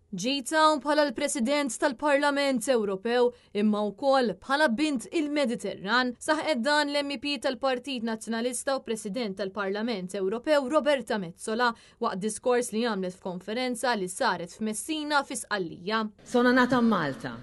Ġejt hawn bħala l-President tal-Parlament Ewropew imma wkoll bħala bint il-Mediterran, saħqet dan l-MEP tal-Partit Nazzjonalista u President tal-Parlament Ewropew Roberta Metsola waqt diskors li għamlet f'konferenza li saret f'Messina fi Sqallija. Sono nata a Malta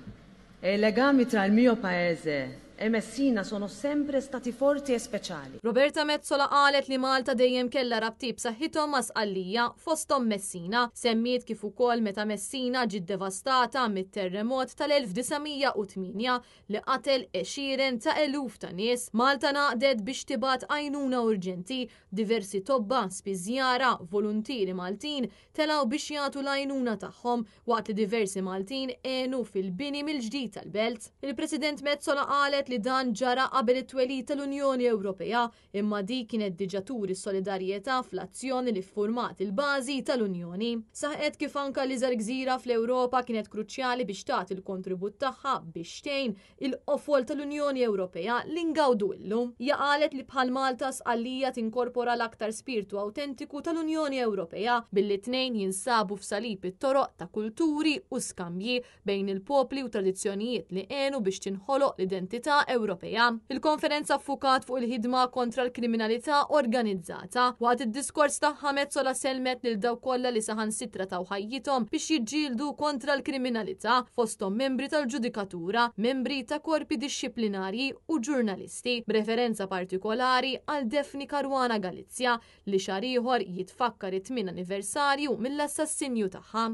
e i legami tra il mio paese e Messina sono sempre stati forti e speciali. Roberta Metsola qalet li Malta dejjem kellha rabtiet b'saħħithom ma' Sqallija, fosthom Messina. Semmiet kif ukoll meta Messina ġiet devastata mit-terremot tal-1908 li qatel għexieren ta' eluf ta' nies, Malta ngħaqdet biex tibgħat għajnuna urġenti. Diversi tobba, spiżjara, voluntieri Maltin telgħu biex jagħtu l-għajnuna tagħhom waqt li diversi Maltin għenu fil-bini mill-ġdid tal-belt. Il-President Metsola qalet li dan ġara qabel it-twelid tal-Unjoni Ewropea, imma dik kienet diġà turi s-solidarjetà fl-azzjoni li ffurmat il-bażi tal-Unjoni. Saħqet kif anke l-iżgħar gżira fl-Ewropa kienet kruċjali biex tagħti l-kontribut tagħha biex tgħin il-qofol tal-Unjoni Ewropea li ngawdu illum. Hija qalet li bħal Malta, Sqallija tinkorpora l-aktar spirtu awtentiku tal-Unjoni Ewropea billi t-tnejn jinsabu f'salib it-toroq ta' kulturi u skambji bejn il-popli u tradizzjonijiet li għenu biex tinħoloq l-identità Ewropea. Il-konferenza ffukat fuq il-ħidma kontra l-kriminalità organizzata. Waqt id-diskors tagħha Metsola sellmet lil dawk kollha li saħansitra taw ħajjithom biex jiġġieldu kontra l-kriminalità, fosthom membri tal-ġudikatura, membri ta' korpi dixxiplinarji u ġurnalisti, b'referenza partikolari għal Daphne Caruana Galizia li xahar ieħor jitfakkar it-tmien anniversarju mill-assassinju tagħha.